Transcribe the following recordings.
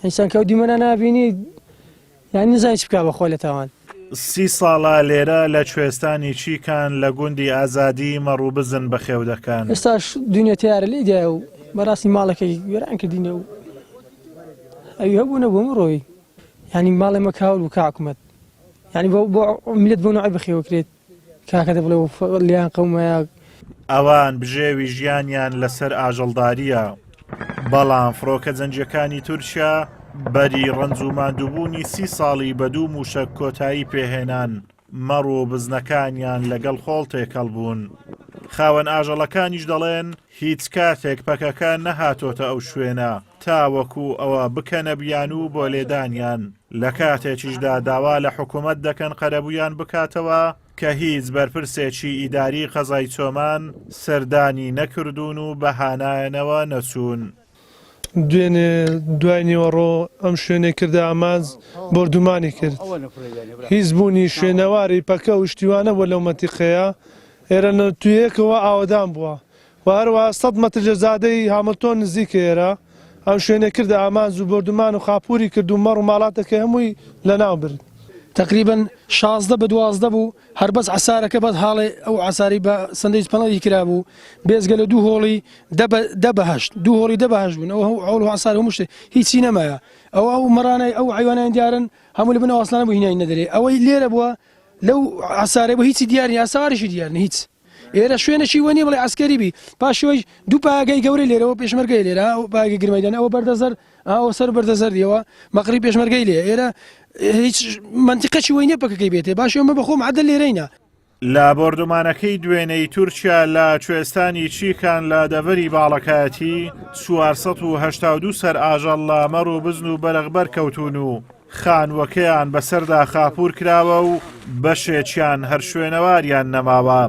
ئینسان کە ئەو دیمەنە نابینی یانی نزانانی چ بکا بە خۆی لە تاوان. سی ساڵە لێرە لە کوێستانی چیکان لە گوندی ئازادی مەڕ و بزن بەخێو دەکەن. ئێستاش دونیا تەیارە لێی دایە و بەڕاستی ماڵەکەی وێران کردینە و ئەوی هەبوو نەبوو هەموو ڕۆیی. یانی ماڵێ مە کاول بوو کاک حکومەت. یانی بۆ بۆ میللەت بۆ نەوعی بەخێوە کرێت. کاکە دە بڵێ لێیان قەومایە. ئەوان بژێوی ژیانیان لەسەر ئاژەڵدارییە، بەڵام فڕۆکە جەنگییەکانی تورکیا بەری ڕەنج و ماندووبوونی سی ساڵی بە دوو مووشەک کۆتایی پێهێنان، مەڕ و بزنەکانیان لەگەڵ خۆڵ تێکەڵ بوون. خاوەن ئاژەڵەکانیش دەڵێن، هیچ کاتێک پەکەکە نەهاتۆتە ئەو شوێنە تاوەکو ئەوە بکەنە بیانوو بۆ لێدانیان. لە کاتێکیشدا داوا لە حکومەت دەکەن قەرەبوویان بکاتەوە کە هیچ بەرپرسێکی ئیداری قەزای چۆمان سەردانی نەکردوون و بە هانایانەوە نەچوون. دوێنێ دوای نیوەڕۆ ئەم شوێنەی کردە ئامانج بۆردومانی کرد. هیچ بوونی شوێنەواری پەکە و شتی وا نەبووە لەو مەنتیقەیە. ئێرە لە توێیەکەوە ئاوەدان بووە و هەروەها سەد مەتر لە جادەی هامڵتۆن نزیکە ئێرە. ئەم شوێنەی کردە ئامانج و بۆردومان و خاپووری کرد و مەڕ و ماڵاتەکەی هەمووی لەناو برد. تەقریبەن 16 بە 12 بوو هەر بەس عەسارەکە بەس هاڵێ ئەو عەسارەی بە سەندەیج پەڵەی کرابوو بێجگە لە دوو هۆڵی دە بە دە بە هەشت دوو هۆڵی دە بە هەشت بوون ئەو هەموو عۆڵ و عەسار هەموو شتێ هیچی نەمایە ئەو ئەو مەڕانەی ئەو عەیوانەیان دیارن هەموو لە بن ئەو ئاسمانە بوو هینای نەدەرێ ئەوەی لێرە بووە لەو عەسارەی بوو هیچی دیار نیە ئاسەواریشی دیار نیە هیچ ئێرە شوێنێکی وە نیە بڵێ عەسکەری بی پاشەوەی دوو پایەگەی گەورەی لێرەوە پێشمەرگەی لێرە ئەو پایەگەی گرمەیدان ئەوە بەردەزەر ئەوە سەر بەردەزەردیەوە مەقری پێشمەرگەی لێ ئێرە هیچ مەنتیقەکی وەی نیە پەکەکەی بێتێ باشە ئێمە بەخۆم عەدل لێرەینە. لە بۆردومانەکەی دوێنێی تورکیا لە کوێستانی چیکان لە دەڤەری باڵەکایەتی 482 سەر ئاژەڵ لە مەڕ و بزن و بەرخ بەرکەوتوون و خانووەکەیان بەسەردا خاپوور کراوە و بەشێکیان هەر شوێنەواریان نەماوە.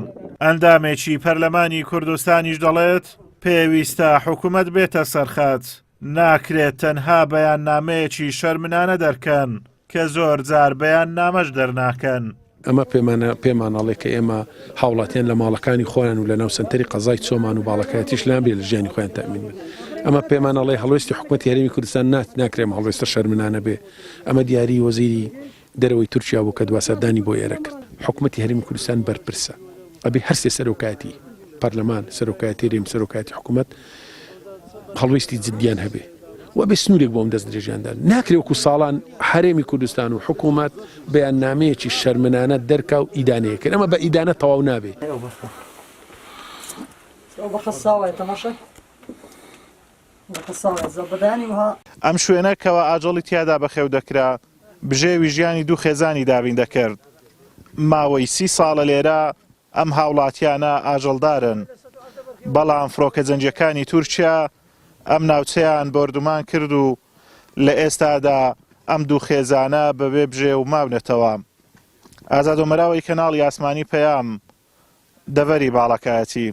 ئەندامێکی پەرلەمانی کوردستانیش دەڵێت، پێویستە حکومەت بێتە سەرخەت، ناکرێت تەنها بەیاننامەیەکی شەرمنانە دەرکەن کە زۆرجار بەیاننامەش دەرناکەن. ئەمە پێمانە پێمان ئەڵێ کە ئێمە هاوڵاتیان لە ماڵەکانی خۆیان و لە ناو سەنتەری قەزای چۆمان و باڵەکایەتیش لابێ لە ژیانی خۆیان تەئمین بن. ئەمە پێمان ئەڵێ هەڵوێستی حکومەتی هەرێمی کوردستان نات ناکرێ ئەم هەڵوێستە شەرمنانە بێ. ئەمە دیاری وەزیری دەرەوەی تورکیا بوو کە دوا سەردانی بۆ ئێرە کرد. حکومەتی هەرێمی کوردستان بەرپرسە. ئەبێ هەر سێ سەرۆکایەتی پەرلەمان، سەرۆکایەتی هەرێم، سەرۆکایەتی حکومەت هەڵوێستی جدیان هەبێ و ئەبێ سنوورێک بۆ ئەم دەستدرێژیان دان. ناکرێ وەکو ساڵان هەرێمی کوردستان و حکومەت بەیاننامەیەکی شەرمنانە دەرکا و ئیدانەیە کرد. ئەمە بە ئیدانە تەواو نابێ. ئەم شوێنە کەوا ئاژەڵی تیادا بەخێو دەکرا، بژێوی ژیانی دوو خێزانی دابین دەکرد. ماوەی سی ساڵە لێرە ئەم هاوڵاتیانە ئاژەڵدارن، بەڵام فڕۆکە جەنگیەکانی تورکیا ئەم ناوچەیان بۆردومان کرد و لە ئێستادا ئەم دوو خێزانە بەبێ بژێو ماونەتەوە. ئازاد ئۆمەراوی کەناڵی ئاسمانی پەیام، دەڤەری باڵەکایەتی.